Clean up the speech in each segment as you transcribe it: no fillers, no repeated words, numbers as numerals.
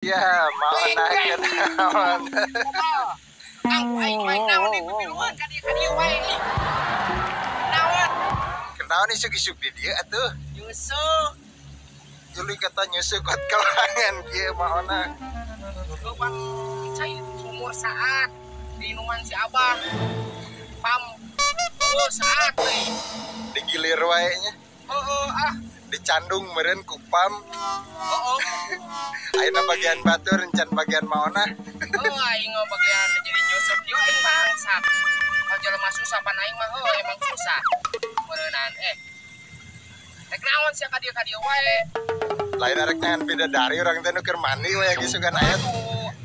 Ya, mau naik naon. Aing wae naon di pipiluan ka dieu wae ih. Naon? Kenaon isuk-isuk di dieu atuh? Nyusuh. Tuluy kata nyusuh kuat kelangan kieu maona. Leupan cai sumur saat diinuman si Abah. Pam. Oh, saat euy. Digilir wae nya. Heeh ah. Dicandung meureun ku pam. Heeh. Ayeuna bagian batur encan bagian maona. Oh, aing mah bagian jadi nyusup kieu aing bangsat. Kalau jelema susah pan aing mah heuh emang susah. Meureunan rek naon sia ka dieu wae. Lain arek ngan bidadari urang teh nu keur mandi we gisukan aya.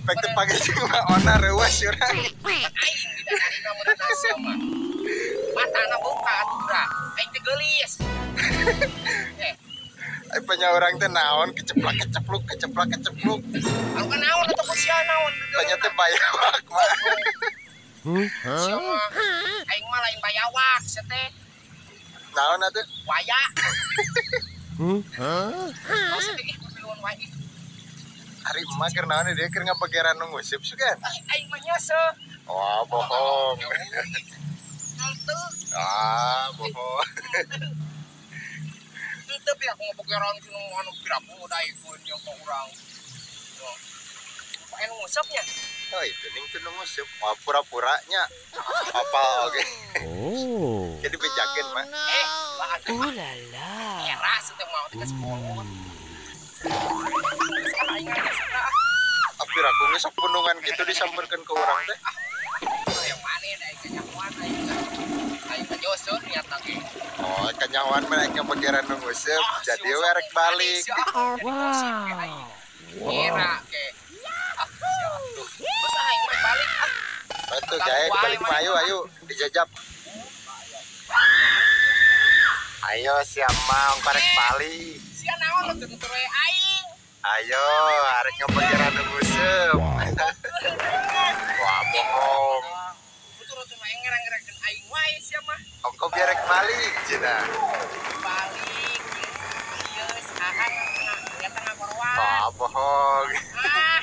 Pek teu pagi jeung maona reuas urang. Aing bidadari mah meureunna sia mah. Matana buka atuh geura. Aing teh geulis. Panya orang teh naon keceplak kecepluk keceplak kecepluk. Anu kan naon atuh sia naon. Panya teh bayawak mah. Sia mah aing mah lain bayawak sia teh. Naon atuh? Waya. Hah? Sia teh ih pipiluan wae ih. Ari emak keur naon dia keur ngapageran nu nguseup sugan. Aing mah nyeuseuk. Wah, bohong. Henteu. Ah, bohong. Henteu pihak ngapageran nu anu piraku daekeun jeung ka urang. Paen ngusepnya. Oh, itu ning teu nguseup. Wah, pura-puranya. Apa oge. Oh. Jadi bejakeun mah. Lah atuh. Ulala. Era teh mau teh sekolah. Aing nyeuseupna ah. Tapi raku geus sok pundungan gitu disamperkeun ke urang teh. Yang mana da aing kanyahoan aing. Aing mah nyeuseuk niatna ge. Oh, kanyahoan mah aing ngapageran nu nguseup, jadi we rek balik. Wow. Era ke. Ah, sia. Geus aing mah balik ah. Atuh gae balik mah ayo ayo dijajap. Ayo sia mah ongko rek balik. Sia naon nu teu we aing. Ayo arek ngapageran nu nguseup. Wah, bohong. Betul-betul aing ngerang-ngerangkeun aing wae sia mah. Ongko biar rek balik cenah. Balik. Ieu saha nyata ngakoroan. Wah, bohong. Ah.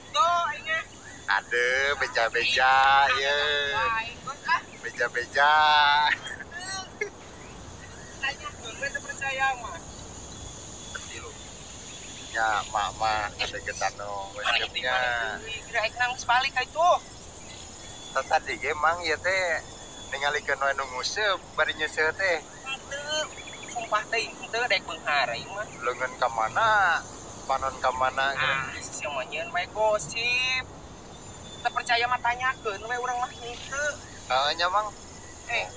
Tuh aing mah. Aduh, beja-beja ye. Aing geus ah. Beja-beja. Tanya we teu percaya mah. Ya, mak mah ada ketano nguseup-nya. Kira aing nang balik ka itu. Tadi ge mang ieu teh ningalikeun we nu nguseup bari nyeuseuh teh. Henteu, sumpah teh henteu daek beunghar aing mah. Leungeun ka mana? Panon ka mana Ah, sia mah nyieun wae gosip. Teu percaya mah tanyakeun we urang mah henteu. Heeh nya mang.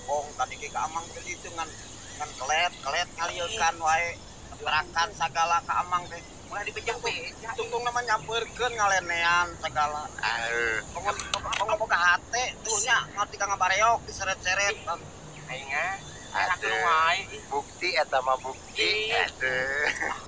Bohong tadi ge ka Amang teh ditu ngan ngan kelet-kelet ngaliekan wae. Gerakan sagala ka Amang teh. Ulah dibejah-bejah. Tungtung nama nyamperkeun ngalenean segala. Aduh. Pokok boga hate tuh nya ngarti ka ngabareok diseret-seret. Aing ah. Aduh. Wae. Bukti eta mah bukti. Aduh.